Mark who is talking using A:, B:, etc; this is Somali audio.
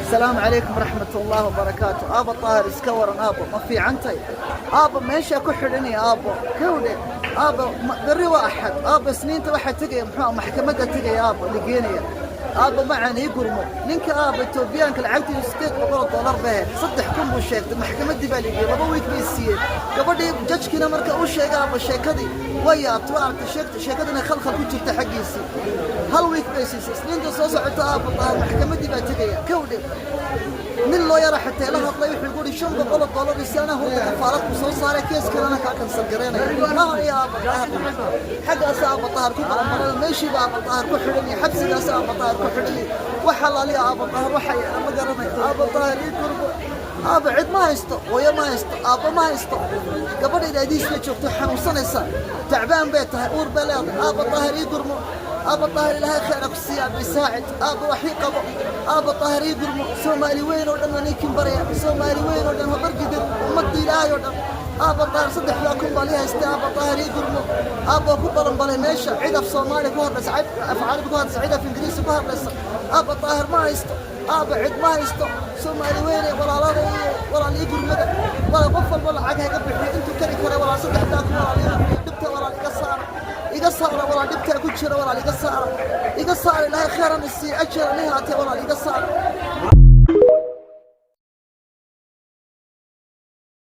A: Asalaamu calaykum waraxmat ullaahi wabarakaatu. Aabba Daahir, iska waran aabbo? Ma fiicantay aabbo? Meeshaa ku xidhanaya aabbo, kowdhe aabbo. Berri waa Axad aabbo, Isniinta waxaa tegaya, muxuu, maxkamadda tegaya aabbo, ligeenaya. Aabba macaan, ii gurmo. Ninka aabba Etoobiyaanka lacagtiisu $800 bay ahayd, 3000 buu sheegtay. Maxkamaddii baa ligeyey, 2 week bay siiyeen. Gabadhii judge-kiina marka uu sheegay aabba sheekadii, way yaabtay, waa aragtay sheekadina khalkhal ku jirta xaggiisii. Hal week bay siisay. Isniinta soo socota aabba Daahir maxkamaddii baa tegaya, kowdhe. Nin loo yara xatee la hadlay, wuxuu igu yidhi $500 isi, anaa horta kafaalad ku soo saaray, case kalena kaa cancel garaynaya. Maha iyo aabba Daahir, xaggaas aabba Daahir ku balanbalada, meeshiiba aabba Daahir ku xidhan yahay, xabsigaas aabba Daahir ku xidhan yahay. Wax alaaliya aabba Daahir waxa yeela ma garanayo. Aabba Daahir, ii gurbo aabba. Cid ma haysto, hooyo ma haysto, aabba ma haysto. Gabadhayda Adiis bay joogto, xanuunsanaysa, tacbaan bay tahay, uur bay leedahay. Aabba Daahir, ii gurmo. Aabba Daahir, Ilaahay khayra ku siiya, aabba isaacid, aabba waxii qabo. Aabba Daahir, ii gurmo. Soomaali weyn oo dhan waa ninkin baraya, Soomaali weyn oo dhan, Habargidir, ummadda Ilaahay oo dhan. Aabba Daahir, 3000 baa lii haystay. Aabba Daahir, ii gurmo. Aabba ku balanbalay meesha, cid af Soomaali ku hadlaysa, cid af Carabi ku hadlaysa, cid af Ingiriisi ku hadlaysa aabba Daahir ma haysto. Aabba, cid ma haysto. Soomaali weyne, walaalada iyo walaal, ii gurmada. Walaal, qof walba lacag haga bixiyo intuu kari kara. Walaal, 3000 walaal ii bixiyo. Dhibta walaal iga saara, iga saara walaal, dhibtaa ku jira walaal, iga saara, iga saara. Ilaahay khayran isii, ajar ani haatee, walaal iga saara.